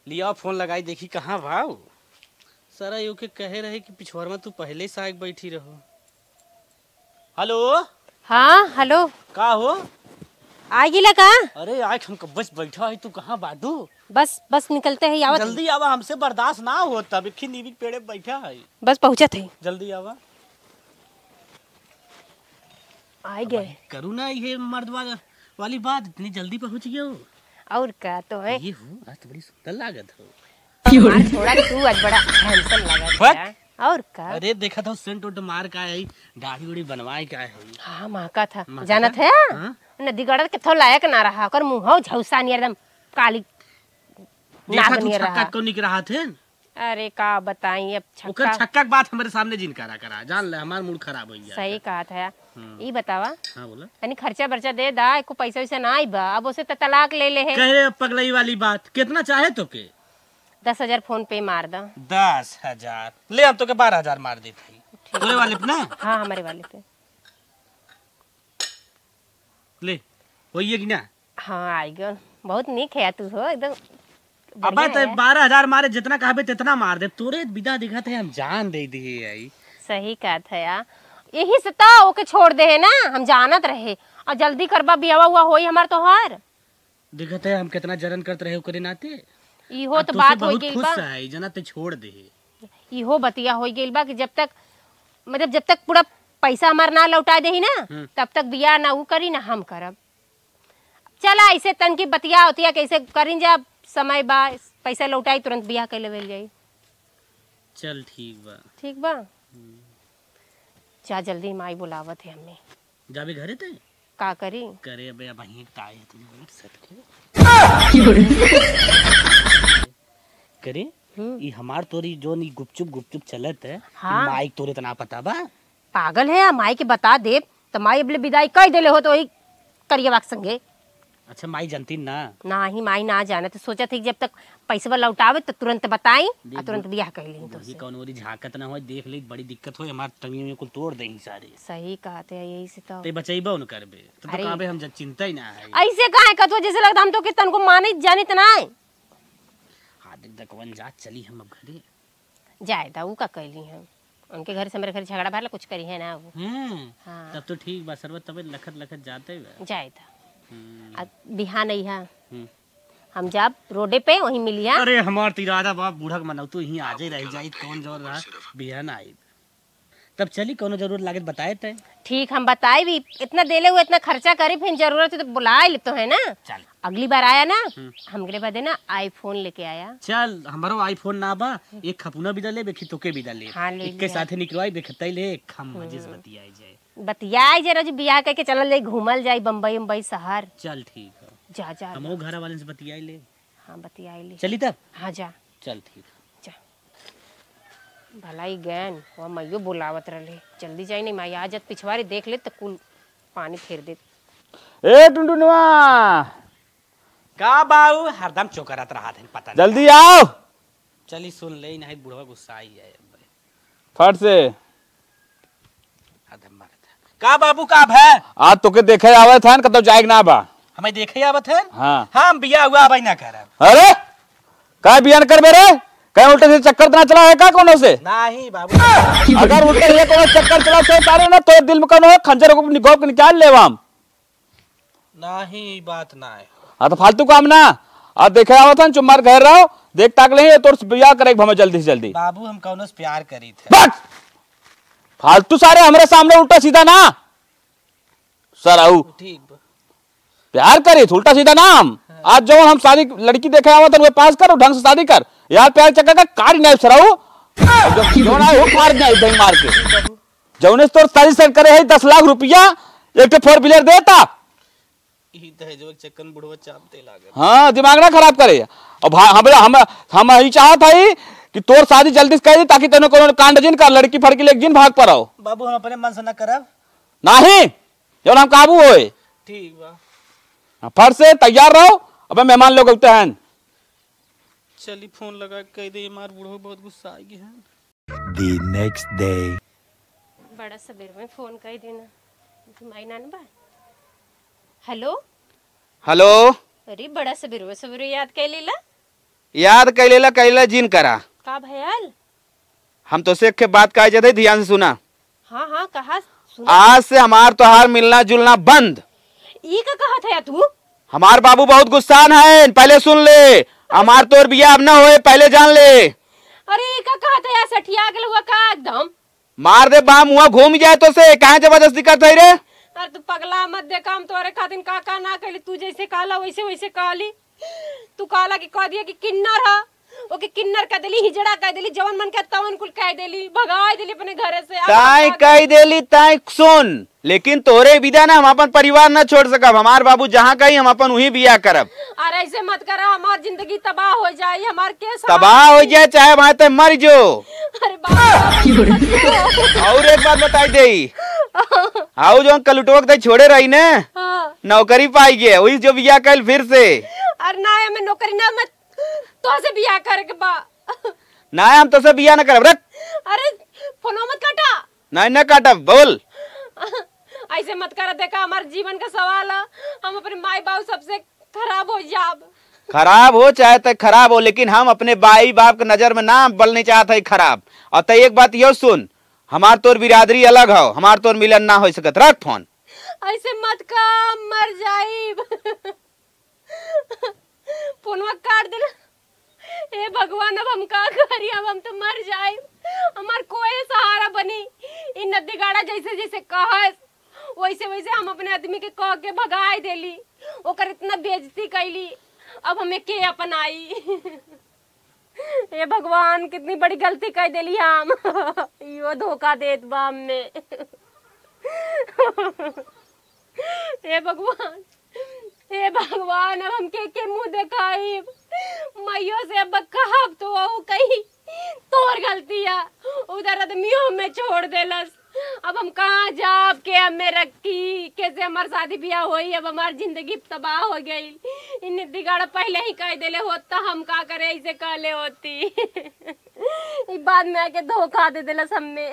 लिया फोन लगाई देखी कहाँ भाव। सारा यो के कहे रहे कि पिछोरमा तू पहले से आके बैठी रहो। हेलो। हाँ, हेलो। का हो? आ गिला का? अरे, आइक हम कब्बे से बैठा है, तू कहाँ बाटू? बस, बस निकलते ही आवत जल्दी ही। आवा, हमसे बर्दाश्त ना होत, अब एक ही नीवी के पेड़े बैठा है। बस पहुँचत ही। जल्दी आवा। आइ अब गए। करू ना ये मर्द वाला, वाली बात, इतनी जल्दी पहुँच गयो। और का तो है। ये हो, आज तो बड़ी सुंदर लागत हो। हमार छोड़ा तू आज बड़ा handsome लागत बक। है। और का? अरे देखत हो सेंट उंट मार का है, दाढ़ी उड़ी बनवाए का है। हाँ, महका था। महका जानत था? है? हाँ? नदी गड़त के थो लायक ना रहा, ओकर मुँह झौसा नियर एकदम काली देखा नाग तू नियर छक्का रहा। को निक रहा थे। अरे का बताई अब ओकर छक्का। छक्का के बात हमरे सामने जिन करा करा, जान ले हमार मूड खराब हो गया। सही कहा था। हम्म। ई बतावा। हाँ, बोला। तनी खर्चा बर्चा दे दा, एको पैसा वैसा ना आई बा, अब उसे त तलाक ले ले है। कहे अब पगलई वाली बात, कितना चाहे तो के? दस हजार फोन पे मार दा। दस हजार? ले, हम तो के बारह हजार मार देत हई। ठीक। तोरे वाले पे ना? हाँ, हमारे वाले पे। ले, होइए कि ना? हाँ, आई गन। बहुत नीक है तू हो, एकदम अबे बढ़िया तो है। बारह हजार मारे, जितना कहबे तितना मार दे। तोरे बिदा दिखत है, हम जान दे दिए आई। सही कहत है यार, यही से तो ओके छोड़ दे है ना, हम जानत रहे। और जल्दी करबा, बियावा हुआ होई हमार तोहार। देखत है हम कितना जरन करत रहे ओकरे नाते। इहो अब तो तोसे बात हो बहुत गइल खुश बा। है, जना ते छोड़ दे। इहो बतिया हो गइल बा कि जब तक, मतलब जब तक पूरा पैसा हमार ना लौटा देही ना, हम्म। तब तक बियाह ना ऊ करी ना हम करब। चला ऐसे तनकी बतिया उतिया कैसे करिन जा, समय बा, पैसा लौटाई तुरंत बियाह कर लेवल जाई। चल ठीक बा। ठीक बा। हम्म। जा जल्दी, माई बुलावत है हमें। जाबे घरे ते? का करी? करे अबे, अब वहीं ताई है तुम लोग सबके। करे? हम्म। ई हमार तोरी जोन ई गुपचुप गुपचुप चलत है, हाँ। ई माई तोरे तना पता बा? पागल है, माई के बता देब, त माई अबले विदाई कई देले हो तो वही करियवा के संगे। अच्छा, माई जानती ना? नाही, माई ना जाने, तो सोचत है कि जब तक पैसवा लौटावे तो तुरंत बताई, देख आ तुरंत बु-, बियाह कर ली तो बुढ़ी से। कौन ओरी झांकत ना होय, देख ले, बड़ी दिक्कत होय, हमार टंगियों में कुल तोड़ दे ही सारे। सही कहत है, यही से तो। ते बचैबो न करबे, तो, तो अरे। कहबे हम जब चिंता ही ना है। ऐसे काहे कहत हो, जैसे लगता हम तो कि तनको मानित जानित ना है। हाँ, देख, दकवन जा, चली हम अब घरे। जाए दा, ऊ का कैली हम? उनके घर से हमरे घर झगड़ा भरला, कुछ करी है ना वो। हैं? हाँ। तब तो ठीक बा, सरबत तबे लखत लखत जाते बा। जाए दा। हम्म। आ बिहान अइहा। हम्म। हम जाब रोडे पे, वहीं मिलिया। अरे, हमार तो इरादा बा, बूढ़ा के मनौतू यहीं आजे रह जाई, कौन जोर रहा, बिहान आई। तब चली, कौनो जरूरत लागत बताए तय। ठीक, हम बताई भी, इतना देले हुए, इतना खर्चा करी, फिर जरूरत है तो बुलाए ले तो है ना। चल। अगली बार आया ना, हम्म। हमरे बदे ना iPhone लेके आया। चल, हमरो iPhone ना बा, एक खपुना बिदा लेब, एक तोके बिदा लेब। हाँ, ले इक्के लिया। साथे निकलवाई, बेखतई ले, एक हम मजे से हम्म। बतियाई जाए। बतियाई जे रोज बियाह करके चलल जाई, घूमल जाई बम्बई उम्बई शहर। चल ठीक है। जा, जा, हमहू जा। घर वाले से बतियाई ले। हाँ, बतियाई ले। चली तब? हाँ, जा। चल ठीक। जा। भलाई गैन, वह माइयो बुलावत रहले। जल्दी जाई नहीं, माई आ जात पिछवारी देख ले तो कुल पानी फेर दे। ए टुनटुनवा! का बाऊ, हरदम चोकरत रहत है, पता नहीं। जल्दी आओ। चली सुन ले, नहीं बुढ़वा गुस्सा आई है। फट से। आधा मारत है। का बाबू, का भय? आज तोके देखे आवे था न, कतौ जाए के ना बा। मैं देखे आवत है। हाँ। हम बिया हुआ भाई ना करब। अरे, का बिया न करबे रे? कहीं उल्टे से चक्कर तो ना चला है का कोनो से? नहीं बाबू। अगर उल्टे से कोनो चक्कर चला तो तारे ना, तो दिल में कोनो है, खंजर को नि-, गोप के निकाल लेवा हम। नहीं, बात ना है। हाँ, तो फालतू काम ना। अब देखे आवत हन, चुप मार घर रहो, देख ताक लेही, तोर बिया करे के हमें जल्दी से जल्दी। बाबू, हम कौनो से प्यार करीत है। बस! फालतू सारे हमरे सामने उल्टा सीधा ना। सराऊ। ठीक बा। प्यार करीत, उल्टा सीधा ना हम। हाँ। आज जौन हम शादी लड़की देखे आवत हन, वो पास कर, ढंग से शादी कर। यार, प्यार चक्कर का कारी नहीं सराऊ। जब जौन आए, वो मार जाए, दही मार के। जौने से तोर शादी सेट करे है दस लाख रुपया, एक ठे four wheeler देता। ई दहेजवा के चक्कर में बुढ़वा चापते लागल। हाँ, दिमाग ना खराब करे। अब हा-, हमरा, हम, हम ई चाहत हई कि तोर शादी जल्दी से कर दी, ताकि तने कोनो कांड जिन कर, लड़की फड़की लेके जिन भाग पर आओ। बाबू, हम अपने मन से ना करब। नाही, जौन हम काबू होए। ठीक बा। हाँ, फट से तैयार रहो, अबे मेहमान लोग उठते हैं। चली, फोन लगा के कह दे, हमार बुढ़ऊ बहुत गुस्सा आ गए हैं। The next day। बड़ा सबेर में फोन कह देना, उनकी माई नान बा। हेलो। हेलो। अरे, बड़ा सबेर में सबेर याद कह लेला। याद कह लेला, कह लेला, जिन करा। का भयल? हम तोसे एक ठे बात कहे जात हई, ध्यान से सुना। हाँ, हाँ, कहा, सुना। आज से हमार तोहार मिलना जुलना बंद। ई का कहत है तू? हमार बाबू बहुत गुस्सान है, पहले सुन ले। हमार तोर बियाह अब ना होए, पहले जान ले। अरे, ई का कहत है यार, सठिया गेल हुआ का एकदम? मार दे बा, मुँह घूम जाए तोसे, काहे जबरदस्ती करत है रे? अरे, तू पगला मत, देखा हम तोरे खातिर का का ना कहली, तू जैसे कहला वैसे वैसे कहली। तू कहला कि कह दिया कि किन्नर ह, ओके किन्नर कह देली, हिजड़ा कह देली, जवन मन के तवन कुल कह देली, भगाए देली अपने घरे से। अब ताई हम का कह देली, ताई सुन, लेकिन तोरे बिना ना हम अपन परिवार ना छोड़ सकब। हमार बाबू जहाँ कही हम अपन वहीं बियाह करब। अरे ऐसे मत करा, हमार जिंदगी तबाह हो जाई, हमार के सहारा तबाह हो जाए, चाहे भाई ते मर जो। अरे बाप रे। और एक बात बताई देई, हाउ जौन कलुटवा के तई छोड़े रही ने, हाँ। नौकरी पाई गए, वही जो बियाह कइल फिर से। अरे ना, हमें नौकरी ना, मैं तोहसे बियाह करे के बा। ना, हम तोसे बियाह ना करब, रख। अरे, फोनवा मत काटा। नहीं, ना काटब, बोल। ऐसे मत कर, देखा, हमार जीवन का सवाल है, हम अपने माई बाबू सबसे खराब हो जाब। खराब हो चाहे तय खराब हो, लेकिन हम अपने माई बाप के नजर में ना बनने चाहत है खराब। और तय एक बात यो सुन, हमार तोर बिरादरी अलग हो, हमार तोर मिलन ना हो सकत। रख फोन। ऐसे मत कर, मर जाइब। फोनवा काट देला। हे भगवान, अब हम का करी, अब हम तो मर जाइब। हमार कोई सहारा बनी? ई नदीगाड़ा जैसे जैसे कहस, वैसे वैसे हम अपने आदमी के कह के भगाए देली, ओकर इतना बेइज्जती कैली, अब हमें के अपनाई? हे भगवान, कितनी बड़ी गलती कर देली हम। इहो धोखा देत बा हमें। हे भगवान, हे भगवान, अब हम के के मुंह देखाइब? माइयो से अब कहब तो वो कही तोर गलती है, उधर आदमियों में छोड़ देलस। अब हम कहाँ जाब, के हमें रखी, कैसे हमार शादी ब्याह होई? अब हमार जिंदगी तबाह हो गई। इन्हें दिगाड़ा पहले ही कह देले होत त हम का करे, ऐसे कहले होती। ई बाद में आके धोखा दे देलस हमें।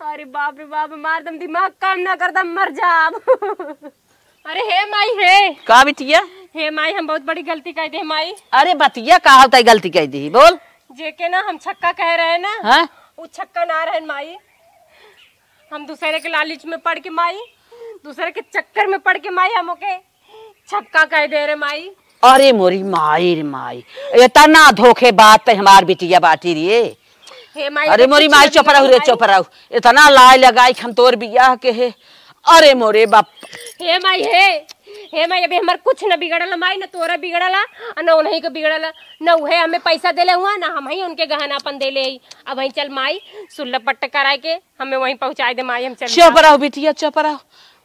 अरे बाप रे बाप, हमार दम दिमाग काम ना करता, मर जाब। अरे हे माई हे। का बिटिया? हे माई, हम बहुत बड़ी गलती कर दे माई। अरे बतिया का होता है, गलती कर दी, बोल। जेके ना हम छक्का कह रहे ना, हाँ? वो छक्का ना रहन माई। हम दूसरे के लालच में पड़ के माई, दूसरे के चक्कर में पड़ के माई, हम ओके छक्का कह दे रे माई। अरे मोरी माई रे माई, इतना धोखेबाज ते हमार बिटिया बाटी रे। हे माई, अरे मोरी माई, चुप रहू रे, चुप रहू। इतना लाय लगाई हम तोर बियाह के हे। अरे मोरे बाप। हे माई हे, हे माई, अबे हमार कुछ न बिगड़ल माई, न तोरा बिगड़ल, आ न उन्हीं के बिगड़ल। न उहे हमें पैसा देले हुआ, न हम ही उनके गहना अपन देले ही। अब वहीं चल माई, सुल्ला पट्ट कराए के हमें वहीं पहुँचाए दे माई, हम चल चुप रहो बिटिया, चुप रहो।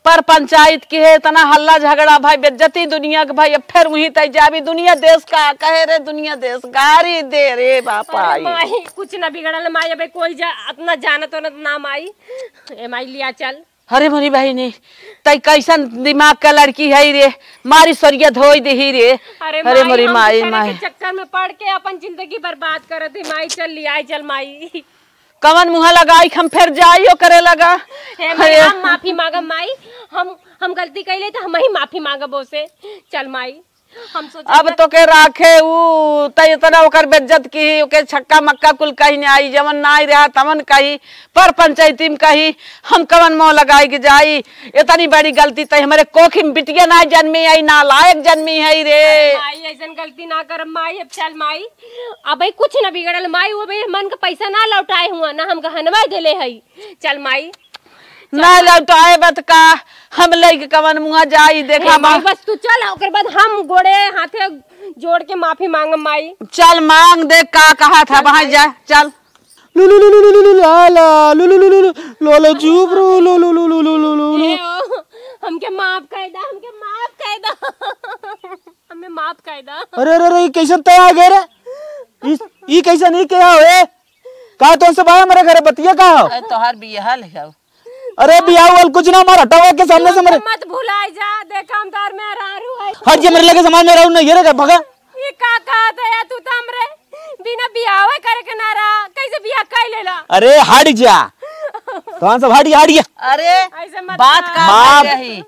पर पंचायत के है, इतना हल्ला झगड़ा भाई, बेइज्जती दुनिया के भाई, अब फिर वहीं तय जाबी। दुनिया देश का कहे रे, दुनिया देश गारी दे रे बापा। अरे माई, कुछ ना बिगड़ल माई, अबे कोई जा, अपना जानत हो ना, ना माई। ए माई, लिया चल। अरे मोरी बहिनी, तई कैसन दिमाग का लड़की है रे, मारी सरिया धोई देही रे। अरे अरे माई, मोरी हम माई, दूसरे माई। के चक्कर में पड़ के अपन जिंदगी बर्बाद करत है माई, चल लिया चल माई। कवन मुँह लगाई हम फिर जाई ओकरे लगा। हे माई, हे। हम माफी मांगब माई, हम, हम गलती कइले त हमही माफी मांगब ओसे। चल माई, हम सोचे अब ना तोके राखे उ, त इतना ओकर बेइज्जत की, ओके छक्का मक्का कुल कही नाई, जवन नाई रहा तवन कही, पर पंचायती में कही, हम कवन मुँह लगाई के जाई? इतनी बड़ी गलती त हमरे कोखी में बिटिया ना जन्मी है, नालायक जन्मी है रे। माई, ऐसन गलती ना करब माई, अब चल माई, अब भाई कुछ ना बिगड़ल माई, वो भाई मन के पैसा ना लौटाए हुआ, ना हम गहनवा देले हई। चल माई, ना लौटाए बत का, हम लइके कवन मुँह जाई, देखा ए माई, बा। बस तू चल, ओकर बाद हम गोड़े हाथे जोड़ के माफी मांगब माई। चल मांग दे, का कहा था, चल वहाँ माई। जा, चल। लु, लु, लु, लु, लु, लु, लु, ला, ला, लु, लु, लु, लु, लु, ला, ला, चुप रहो, लु, लु, लु, लु, लु, लु, लु, लु। ए ओ, हमके माफ कर दा, हमके माफ कर दा। हमें माफ कर दा। अरे, अरे, अरे, ई कैसन तय आ गए रे? ई, ई कैसन, ई क्या हो, ए? का तुमसे बाया मेरे घरे बतिया का हो? अरे, तोहार बियाह लिखाओ। अरे, बियाह वाल कुछ ना, मार हटाओ के सामने से मेरे। मत भुलाई जा, देखा हम तार में हरारू है। हट जे मेरे लगे, समाज में रहू नहीं, ये रे, भगा। ये का कहत है यार, तू तो हमरे बिना बियाह करे के ना रहा, कैसे बियाह कर लेला? अरे, हट जा। तोहन सब हट जा, हट जा। अरे, ऐसे मत बात कहा। का माफ। भर रही?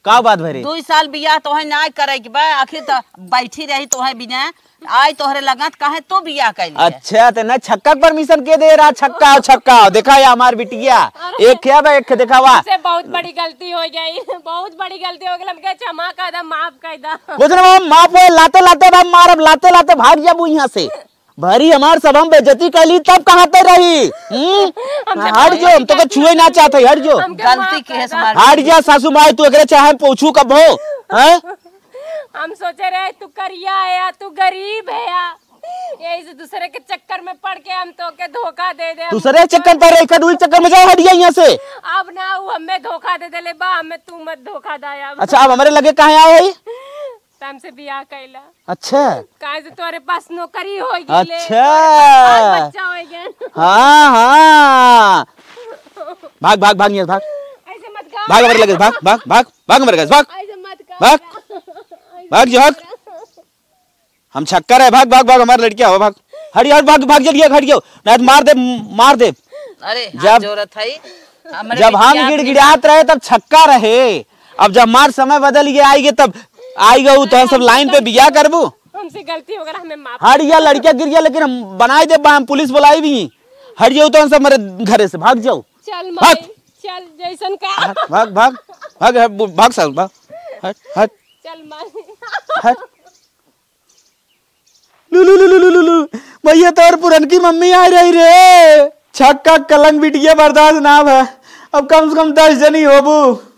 का बात भरे? दुई साल बियाह तोहे ना करे के बा, आखिर त बैठी रही तोहे बिना, आई तोहरे लगत काहे तू बियाह कैली है? अच्छा, ते ना छक्का के permission के दे रहा? छक्का हो, छक्का हो, देखा या हमार बिटिया, अरे, एक खे बा, एक खे देखावा। हमसे बहुत बड़ी गलती हो गई, बहुत बड़ी गलती हो गई, हमके क्षमा कर दा, माफ कर दा। कुछ ना, माफ होए, लाते लाते बा मारब, लाते लाते भाग जाबू यहाँ से। भरी हमार सभा में बेइज्जती कैली, तब कहाँ ते रही? हम्म? हमसे हट जो, हम तो छुए ना चाहते, हट जो। हमके गलती माफ के कर है दा। हमार। हट जा सासू माई, तू एकरे चाहे पूछू कब हो, हैं? हम सोचे रहे तू करिया है या तू गरीब है या, यही से दूसरे के चक्कर में पड़ के हम तोके धोखा दे दे। दूसरे चक्कर पर रही, कदुई चक्कर में जाए, हट गया यहाँ से। अब ना, वो हमें धोखा दे देले बा, हमें तू मत धोखा दा अब। अच्छा, अब हमरे लगे काहे आए है? त हमसे बियाह कैला। अच्छा। काहे से तोरे पास नौकरी हो गई ले, अच्छा। तोरे पास बाल बच्चा हो गए। हाँ, हाँ। भाग, भाग, भाग, यहाँ से भाग। ऐसे मत कहा। भाग, हमारे लगे, भाग, भाग, भाग, भाग, हमारे लगे, भाग। ऐसे मत कहा। भाग। ऐसे भाग, जो मत भाग। कहा। हम छक्का रहे, भाग, भाग, भाग, हमारे लड़कियाँ हो, भाग। हट, हट, भाग, भाग, जल्दी, हट गयो। नहीं तो मार दे, मार दे। अरे, हाथ जब जोरत है। हमरे जब हम बिटिया गिड़गिड़ात रहे, तब छक्का रहे। अब जब हमार समय बदल गया, आइगे, तब आइगे, उ तो हम सब लाइन पे बियाह करबू। हमसे गलती हो गया, हमें माफ। हट गया, लड़कियाँ गिर गया, लेकिन हम बनाए दे, हम पुलिस बुलाई भी। हट जाओ तो हम सब हमारे घरे से, भाग जाओ। चल भाग। माई, चल, जैसन का। भाग, भाग, भाग, भाग, भाग, भाग, साहब, भाग। हट, हट। चल माई। हट। लु, लु, लु। भैया, तोर पुरनकी मम्मी आ रही रे। छक्का कलंक बिटिया बर्दाश्त ना भा। अब कम से कम दस जनी होबू।